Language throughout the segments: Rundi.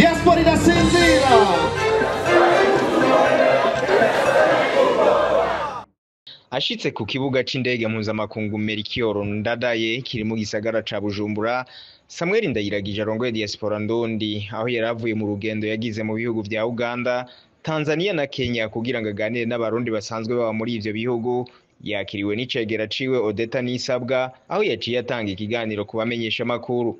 Diaspora irasinzira. Ashitse ku kibuga c'indege mpuzamakungu Melchior Ndadaye kiri mu gisagara ca Bujumbura, Samuel Ndayiragije arongoye Diaspora Ndundi, aho yari avuye mu rugendo yagize mu bihugu vya Uganda, Tanzania na Kenya kugira ngo aganire n'abarundi basanzwe baba muri ivyo bihugu, yakiriwe n'icegera ciwe Odeta Nisabwa, aho yaciye atanga ikiganiro ku bamenyeshamakuru.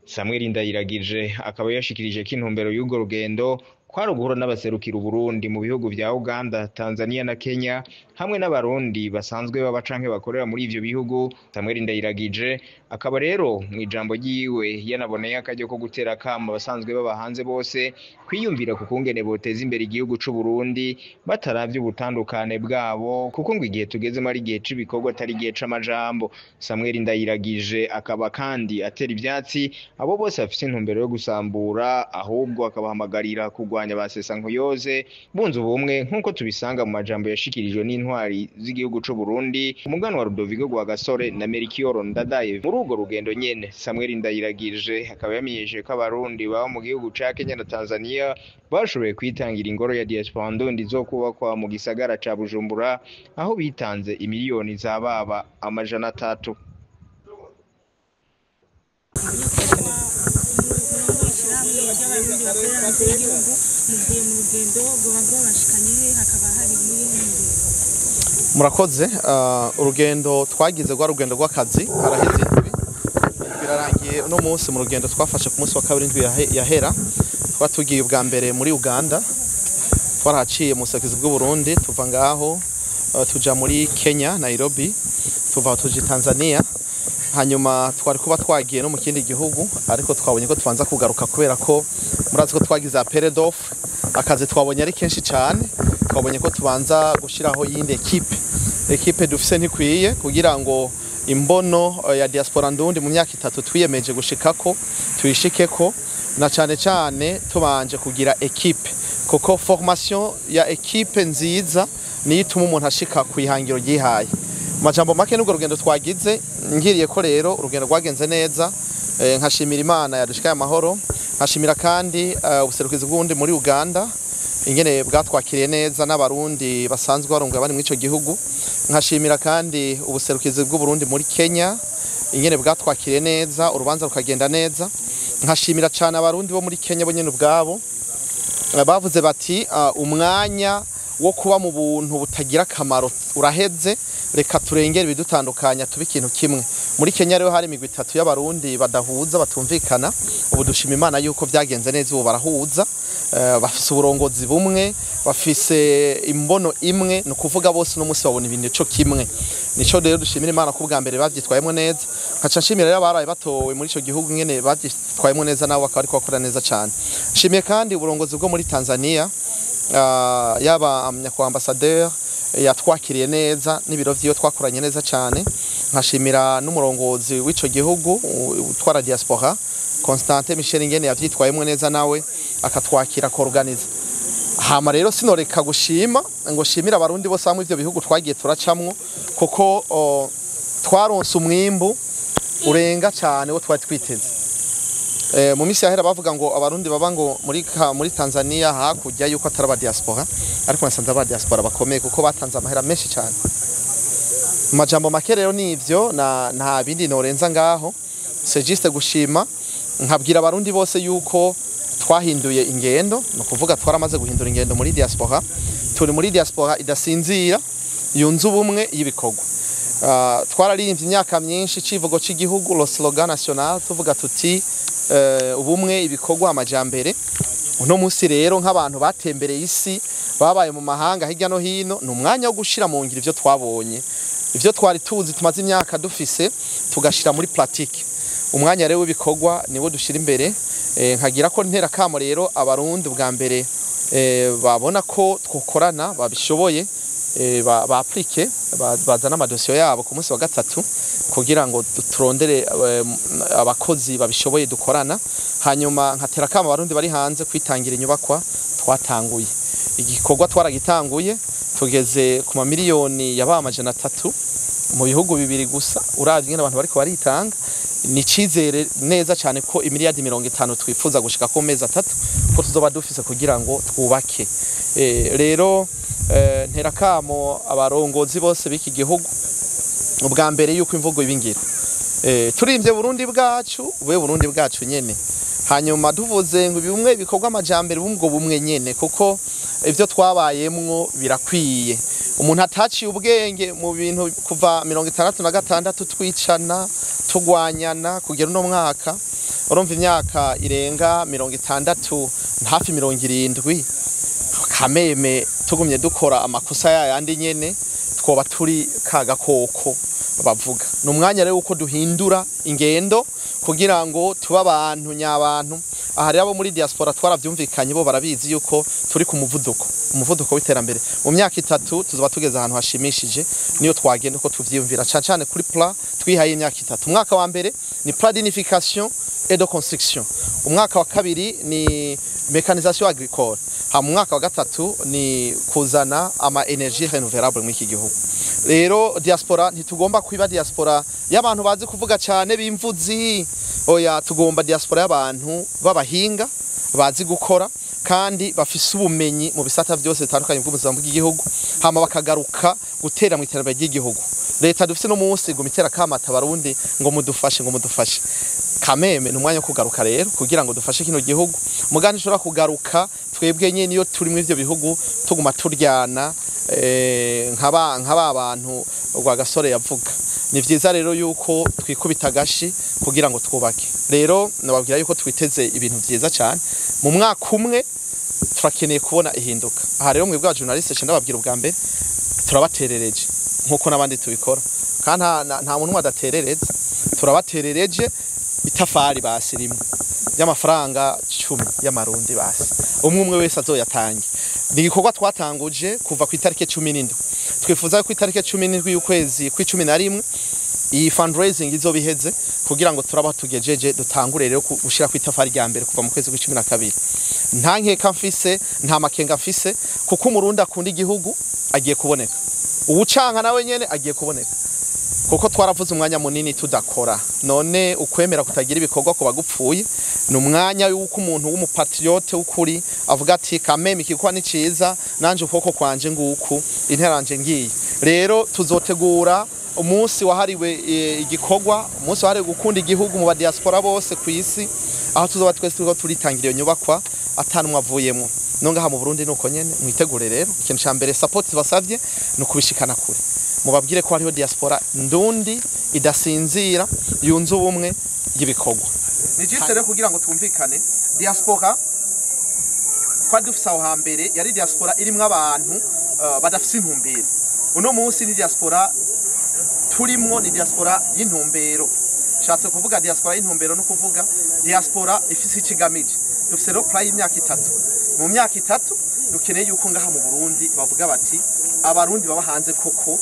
Samuel Ndayiragije akaba yashikirije ko intumbero y'urwo rugendo kwari uguhura n'abaserukira Uburundi mu bihugu vya Uganda, Tanzania na Kenya, hamwe n'abarundi basanzwe baba canke bakorera muri ivyo bihugu. Samuel Ndayiragije akaba rero mw'ijambo ryiwe yanaboneye akaryo ko gutera akamo abasanzwe baba hanze bose kwiyumvira ku kungene boteza imbere igihugu c'Uburundi bataravye ubutandukane bwabo, kuko ngo igihe tugezemo ari igihe c'ibikorwa atari igihe c'amajambo. Samuel Ndayiragije akaba kandi atera ivyatsi abo bose bafise intumbero yo gusambura, ahubwo akabahamagarira kurwanya ba Nkuyoze bunze ubumwe, nk'uko tubisanga mu majambo yashikirijwe n'intwari z'igihugu c'u Burundi, umuganwa wa Rudoviko Rwagasore na Melchior Ndadaye. Muri urwo rugendo nyene, Samuel Ndayiragije akaba yamenyesheje ko abarundi baba mu gihugu ca Kenya na Tanzania bashoboye kwitangira ingoro ya Diaspora Ndundi izokubakwa mu gisagara ca Bujumbura, aho bitanze imiliyoni zababa 300. Murakoze. Urugendo twagize rwa rugendo rw'akazi haraheze indwi birarangiye uno munsi. Mu rugendo twafashe ku munsi wa kabiri indwi yahera, twatugiye ubwa mbere muri Uganda, twarahaciye mu buserukizi bw'u Burundi, tuva ngaho tuja muri Kenya Nairobi, tuva tuja Tanzania, hanyuma twari kuba twagiye no mu kindi gihugu, ariko twabonye ko tubanza kugaruka kubera ko murazi ko twagize appel d'offre, akazi twabonye ari kenshi cyane, twabonye ko tubanza gushiraho iyindi equipe dufise ntikwiye kugira ngo imbono ya Diaspora Ndundi mu myaka 3 twiyemeje gushikako tuyishikeko, na cane cane tubanje kugira equipe, kuko formation ya equipe nziza niyo ituma umuntu ashika ku ihangiro ryihaye. Majambo make n'ubwo rugendo twagize, ngiriye ko rero urugendo rwagenze neza, nkashimira Imana yadushikaye amahoro, nkashimira kandi ubuserukizi bw'ubundi muri Uganda ingene bwatwakiriye neza n'abarundi basanzwe barunga bari muri ico gihugu, nkashimira kandi ubuserukizi bw'Uburundi muri Kenya ingene bwatwakiriye neza, urubanza rukagenda neza, nkashimira cyane abarundi bo muri Kenya bo nyene ubwabo bavuze bati umwanya wo kuba mu buntu butagira akamaro uraheze, reka turengere ibidutandukanya tube ikintu kimwe. Muri Kenya rero hari imigwi 3 y'abarundi badahuza batumvikana, ubu dushima Imana yuko byagenze neza, ubu barahuza, bafise uburongozi bumwe, bafise imbono imwe, no kuvuga bose no munsi babona ibintu ico kimwe. Nico rero dushimira Imana ko bwa mbere bavyitwayemo neza, nkaca nshimira rero abaraye batowe muri ico gihugu ngene bavyitwayemo neza, nabo bakaba ariko bakora neza cyane. Nshimiye kandi uburongozi bwo muri Tanzania, yaba nyakubahwa ambassadeur yatwakiriye neza n'ibiro vyiwe twakoranye neza cyane, nkashimira n'umurongozi w'ico gihugu utwara diaspora Constantin Michel ingene yavyitwayemwo neza nawe akatwakira ko-organiza. Hama rero sinoreka gushima ngo shimira abarundi bose hamwe ivyo bihugu twagiye turacamwo, kuko twaronse umwimbu urenga cyane wo twari twiteze. Mu misi yahera bavuga ngo abarundi baba ngo muri Tanzania hakurya yuko atari aba diaspora, ariko nasanze aba diaspora bakomeye kuko batanze amahera menshi cyane. Majambo make rero nivyo, na nta bindi norenza ngaho, c'est juste gushima nkabwira abarundi bose yuko twahinduye ingendo, no kuvuga twaramaze guhindura ingendo muri diaspora, turi muri diaspora idasinzira yunze ubumwe y'ibikorwa. Twararirimbye imyaka myinshi civugo c'igihugu, le slogan national, tuvuga tuti ubumwe, ibikorwa, amajambere. Uno munsi rero nk'abantu batembereye isi, babaye mu mahanga hirya no hino, ni umwanya wo gushira mu ngiro ivyo twabonye, ivyo twari tuzi tumaze imyaka dufise, tugashira muri pratique. Umwanya rero w'ibikorwa niwo dushira imbere. Nkagira ko ntera kamo rero abarundi bwa mbere babona ko twokorana babishoboye, ba-applique, bazana amadosiyo yabo ku munsi wa 3 kugira ngo turondere abakozi babishoboye dukorana. Hanyuma nkatera kamo abarundi bari hanze kwitangira inyubakwa twatanguye, igikorwa twaragitanguye, tugeze ku mamiliyoni yaba 300 mu bihugu 2 gusa, uravye ingene abantu bariko baritanga. Ni cizere neza cyane ko imiliyardi 50 twifuza gushika ku mezi 3 ko tuzoba dufise kugira ngo twubake. Rero nterakamo abarongozi bose b'iki gihugu, ubwa mbere yuko imvugo ibingira turimvye Burundi bwacu, bwe Burundi bwacu nyene, hanyuma duvuze ngo bimwe bikorwa amajambere bumgo bumwe nyene, kuko ivyo twabayemwo birakwiye. Umuntu ataciye ubwenge mu bintu kuva 66 twicana tugwanyana kugera uno mwaka, urumva imyaka irenga 60 hafi 70, kameme tugumye dukora amakosa yayandi nyene twoba turi kagakoko bavuga. Ni umwanya rero uko duhindura ingendo kugira ngo tuba abantu nyabantu. Aha rero abo muri diaspora twaravyumvikanye, bo barabizi yuko turi ku muvuduko, umuvuduko w'iterambere. Mu myaka 3 tuzoba tugeze ahantu hashimishije, niyo twagenda uko tuvyiyumvira, cane cane kuri plan twihaye imyaka 3. Umwaka wa mbere ni plan d'unification et de construction, umwaka wa kabiri ni mécanisation agricole, ha mu mwaka wa gatatu ni kuzana ama énergie renouvelable muri iki gihugu. Rero diaspora ntitugomba kwiba diaspora y'abantu bazi kuvuga cyane b'imvuzi, oya, tugomba diaspora y'abantu b'abahinga bazi gukora kandi bafise ubumenyi mu bisata byose bitandukanye bw'ubuzima bw'igihugu, hama bakagaruka gutera mu iterambere ry'igihugu. Leta dufise no munsi ngo mitera kamata abarundi ngo mudufashe, ngo mudufashe, kameme ni umwanya wo kugaruka rero kugira ngo dufashe kino gihugu. Mugandi ushobora kugaruka twebwe nyene iyo turi muri ivyo bihugu tuguma turyana nk'aba bantu rwa gasore yavuga. Ni vyiza rero yuko twikubita agashi kugira ngo twubake. Rero nababwira yuko twiteze ibintu vyiza cyane mu mwaka umwe, turakeneye kubona ihinduka. Aha rero mwebwe journaliste nca ndababwira ubwa mbere turabaterereje nkuko n'abandi tubikora, kandi nta muntu adaterereza, turabaterereje itafari basi rimwe y'amafaranga 10 y'amarundi, basi umwe umwe wese azoyatange. Ni igikorwa twatanguje kuva ku itariki 17, twifuza ko itariki 17 y'ukwezi kw'icumi na rimwe iyi fundraising izoba iheze, kugira ngo turaba tugejeje dutangure rero gushira ku itafari rya mbere kuva mu kwezi kw'icumi na kabiri. Nta nkeka mfise, nta makenga mfise, kuko umurundi akunda igihugu agiye kuboneka, uwucanka nawe nyene agiye kuboneka, kuko twaravuze umwanya munini tudakora. None ukwemera kutagira ibikorwa ku bagupfuye, ni umwanya yuko umuntu w'umupatriote w'ukuri avuga ati kameme igikorwa ni ciza, nanje ukuboko kwanje nguku, interanje ngiye. Rero tuzotegura umunsi wahariwe igikorwa, umunsi wahariwe gukunda igihugu mu badiaspora bose ku isi, aho tuzoba twese turiko turitangira iyo nyubakwa atanumwe avuyemwo. No ngaha mu Burundi nuko nyene mwitegure. Rero ikintu ca mbere support basavye ni ukubishikana kure, mubabwire ko hariho diaspora ndundi idasinzira yunze ubumwe y'ibikorwa. Ni juste rero kugira ngo twumvikane, diaspora twari dufise aho hambere yari diaspora irimwo abantu badafise intumbero. Uno munsi ni diaspora turimwo ni diaspora y'intumbero. Nshatse kuvuga diaspora y'intumbero no kuvuga diaspora ifise ikigamije. Dufise rero plan y'imyaka 3. Mu myaka 3 dukeneye yuko ngaha mu Burundi bavuga bati abarundi baba hanze koko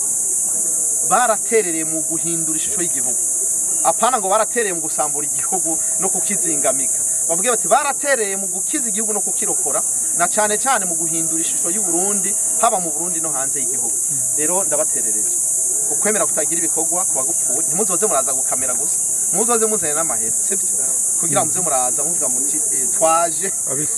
baraterereye mu guhindura ishusho y'igihugu, apana ngo baratereye mu gusambura igihugu no kukizingamika. Bavuge bati baratereye mu gukiza igihugu no kukirokora, na cane cane mu guhindura ishusho y'u Burundi, haba mu Burundi no hanze y'igihugu. Rero ndabaterereje, ukwemera kutagira ibikorwa kuba gupfuye. Ntimuzoze muraza gukamera gusa, muzoze muzanye n'amahera, sibyo? Kugira muze muraza muvuga muti twaje,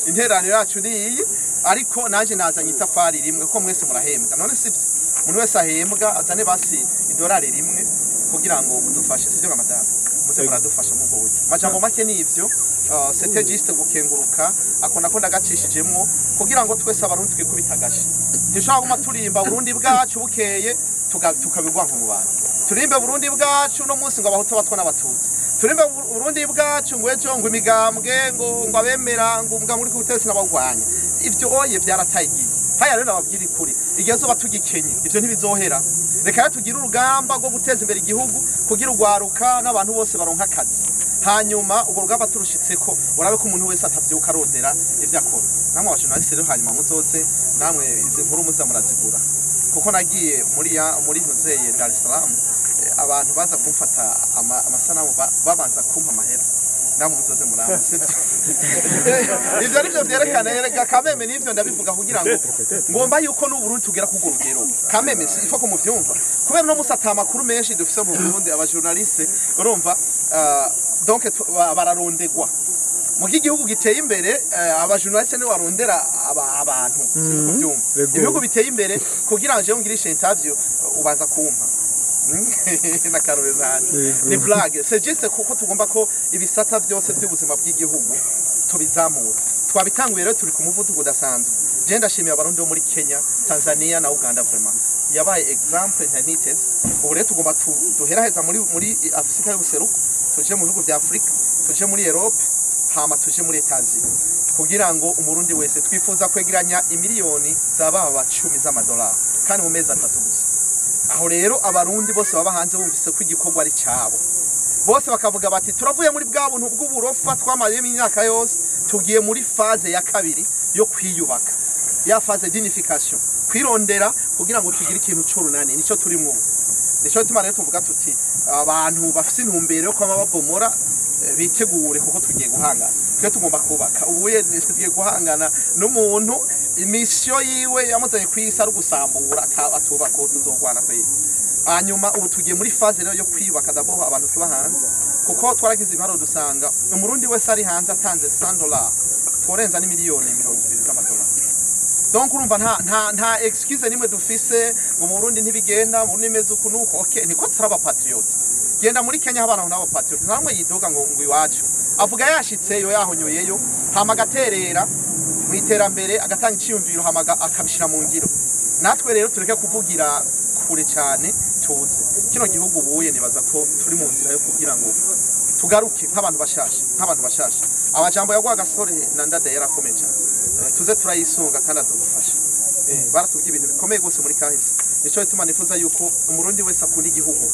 interaniro yacu ni iyi, ariko naje nazanye itafari rimwe, ko mwese murahembwa. None sibyo? Umuntu wese ahembwa azane basi idolari rimwe kugira ngo mudufashe, sibyo ga madame? Muze muradufasha mu buryo. Majambo make ni ivyo. C'était juste gukenguruka, ako nako ndagacishijemwo kugira ngo twese abarundi twikubita agashi. Ntishobora kuguma turimba Burundi bwacu bukeye tukabigwa nko mu bantu. Turimbe Burundi bwacu no munsi ngo abahutu, abatwa n'abatutsi, turimbe Burundi bwacu ngo ejo ngo imigambwe ngo abemera ngo umugambwe uri ku butegetsi n'abawurwanya. Ivyo oye vyarataye igihe. Haya rero nababwira ikuri, igihe zoba tugikenye ivyo ntibizohera. Reka rero tugire urugamba rwo guteza imbere igihugu kugira urwaruka n'abantu bose baronka akazi, hanyuma urwo rugamba turushitseko urabe ko umuntu wese atavyuka arondera ivyo akora. Namwe abajournaliste rero hanyuma muzoze namwe izi nkuru muza murazigura, kuko nagiye muri ya muri Ntuzeye Dar es Salaam, abantu baza kumfata amasanamu babanza kumpa amahera. Namwe muzoze muramba, sibyo? Ivyo ari byo vyerekana erega kameme, nivyo ndabivuga kugira ngo ngomba yuko n'Uburundi tugera ku rugero kameme, si ifo ko muvyumva, kubera no musa ata makuru menshi dufise mu Burundi. Aba journaliste urumva, donc bararondegwa mu gihugu giteye imbere, aba journaliste ni barondera abantu, sinzi kuvyumva. Ibihugu biteye imbere, kugira ngo jewe ngirishe interview ubanza kumpa na karore zanje. Ni blague, c'est juste kuko tugomba ko ibisata byose by'ubuzima bw'igihugu tubizamura. Twabitanguye rero, turi ku muvuduko udasanzwe. Je ndashimiye Abarundi bo muri Kenya, Tanzania na Uganda, vraiment yabaye exemple nka niteze. Ubu rero tugomba duheraheza muri Afrika y'ubuseruko, tuje mu bihugu vya Afrika, tuje muri Europe, hama tuje muri Etats-Unis, kugira ngo Umurundi wese, twifuza kwegeranya imiliyoni z'ababa 10 z'amadolari kandi mu mezi 3 gusa. Aho rero Abarundi bose baba hanze bumvise ko igikorwa ari cyabo, bose bakavuga bati turavuye muri bwa buntu bw'uburofa twamayemo imyaka yose, tugiye muri phase ya kabiri yo kwiyubaka, ya phase d'unification, kwirondera kugira ngo tugire ikintu c'urunani. Nico turimo ubu. Nico gituma rero tuvuga tuti abantu bafise intumbero yo kwama babomora, bitegure kuko tugiye guhangana. Twe tugomba kubaka. Ubuye tugiye guhangana n'umuntu imisiyo yiwe yamuzanye kwisi ari ugusambura, atubaka, uwo tuzogwana kwe. Hanyuma ubu tugiye muri phase rero yo kwiyubaka, d'abord abantu tuba hanze, kuko twaragize ibiharuro dusanga Umurundi wese ari hanze atanze $100 tworenza n'imiliyoni 20 z'amadolari. Donc urumva nta excuse nimwe dufise ngo mu Burundi ntibigenda, mu Burundi imeze uku nuko. Okay, niko turaba patriote. Genda muri Kenya, abana n'aba patriote ntamwe yidoga ngo iwacu, avuga yashitseyo, yahonyoyeyo, hama agaterera mu iterambere, agatanga iciyumviro, hama akabishira mu ngiro. Natwe rero tureke kuvugira kure cyane, tuze kino gihugu ubuye. Nibaza ko turi mu nzira yo kugira ngo tugaruke nk'abantu bashasha, nk'abantu bashasha. Amajambo ya Rwagasore na Ndadaye yarakomeye cyane. Tuze turayisunga kandi azodufasha. Baratubwiye ibintu bikomeye rwose muri kahise. Nico gituma nifuza yuko Umurundi wese akunda igihugu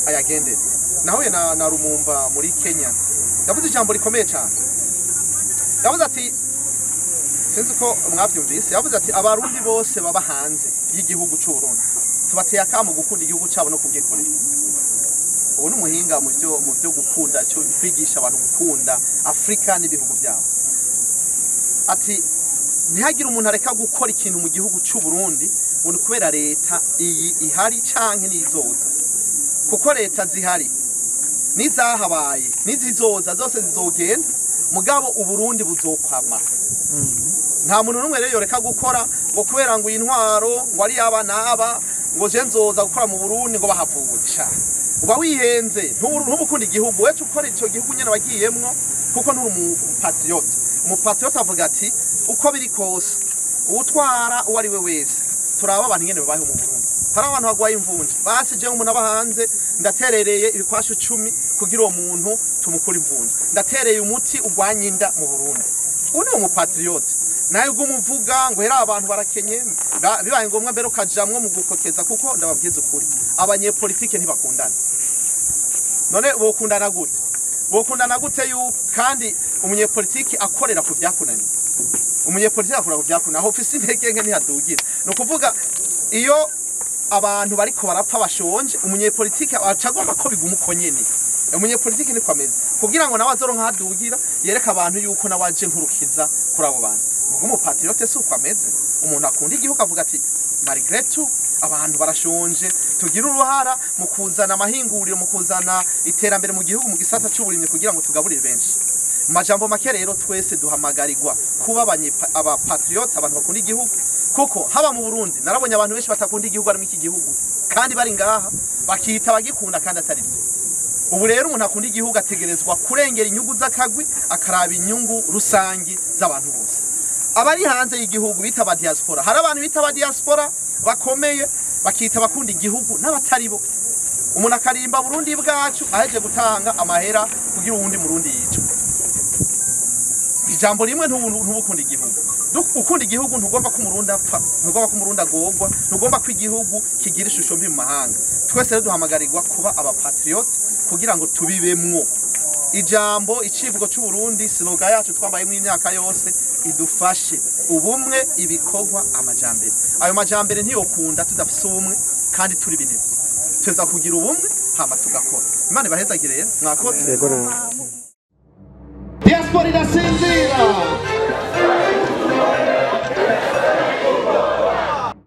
ayagendera. Nahuye na Lumumba muri Kenya, yavuze ijambo rikomeye cyane. Yavuze ati, sinzi ko mwabyumvise, yavuze ati Abarundi bose baba hanze y'igihugu cy'u Burundi tubateye akamo gukunda igihugu cyabo no kubwikorera. Ubu ni umuhinga mu byo gukunda, cyo kwigisha abantu gukunda Afurika n'ibihugu byabo. Ati ntihagire umuntu areka gukora ikintu mu gihugu cy'u Burundi ngo ni kubera leta iyi ihari canke n'izoza, kuko leta zihari n'izahabaye n'izizoza zose zizogenda, mugabo Uburundi buzokwama. Nta muntu n'umwe rero yoreka gukora ngo kubera ngo iyi ntwaro ngo ari aba n'aba, ngo je nzoza gukora mu Burundi ngo bahavuye. Sha, uba wihenze, ntubukunda igihugu. Wewe ukora ico gihugu nyene wagiyemwo, kuko nturi umupatriote. Umupatriote avuga ati uko biri kose, uwutwara uwo ari we wese, turaba abantu ingene babayeho mu Burundi, hari abantu bagwaye imvunja, basi jewe umuntu aba hanze ndaterereye ibikwashu 10 kugira uwo muntu tumukure imvunja, ndatereye umuti urwanya inda mu Burundi. Ubu ni umupatriote. Nawe ubwo umuvuga ngo hera abantu barakenye, bibaye ngombwa mbere ukajamwo mu gukokeza, kuko ndababwiza ukuri, abanyepolitike ntibakundana. None bokundana gute? Bokundana gute yuko kandi umunyepolitiki akorera ku vyakunaniye? Umunyepolitiki akorera ku vyakunaniye, aho ufise intege nke ntihadugira. Ni ukuvuga iyo abantu bariko barapfa bashonje, umunyepolitiki aca agomba ko biguma uko nyene. Umunyepolitiki niko ameze, kugira ngo nawe azoronke aho adugira, yereke abantu yuko nawe aje nkurukiza kuri abo bantu. Muga umupatriote si uko ameze. Umuntu akunda igihugu avuga ati malgré tout abantu barashonje, tugire uruhara mu kuzana amahinguriro, mu kuzana iterambere mu gihugu mu gisata c'uburimyi, kugira ngo tugaburire benshi. Mu majambo make rero, twese duhamagarirwa kuba abapatriote, abantu bakunda igihugu, kuko haba mu Burundi narabonye abantu benshi batakunda igihugu harimo iki gihugu, kandi bari ngaha bakita bagikunda kandi atari byo. Ubu rero umuntu akunda igihugu ategerezwa kurengera inyungu z'akagwi, akaraba inyungu rusangi z'abantu bose. Abari hanze y'igihugu bita aba diaspora, hari abantu bita aba diaspora bakomeye bakita abakunda igihugu n'abatari bo. Umuntu akarimba Burundi bwacu aheje gutanga amahera kugira uwundi Murundi yicwe. Ijambo rimwe, ntubukunda igihugu. Ukunda igihugu ntugomba ko Umurundi apfa, ntugomba ko Umurundi agorwa, ntugomba ko igihugu kigira ishusho mbi mu mahanga. Twese rero duhamagarirwa kuba abapatriote kugira ngo tubibemwo. Ijambo icivugo c'u Burundi, slogan yacu twambayemo imyaka yose, idufashe: ubumwe, ibikorwa, amajambere. Ayo majambere ntiyokunda tudafise ubumwe kandi turi binebwe. Tuza kugira ubumwe hama tugakora. Imana ibahezagire rero, mwakoze. Yego nawe. Diaspora irasinzira.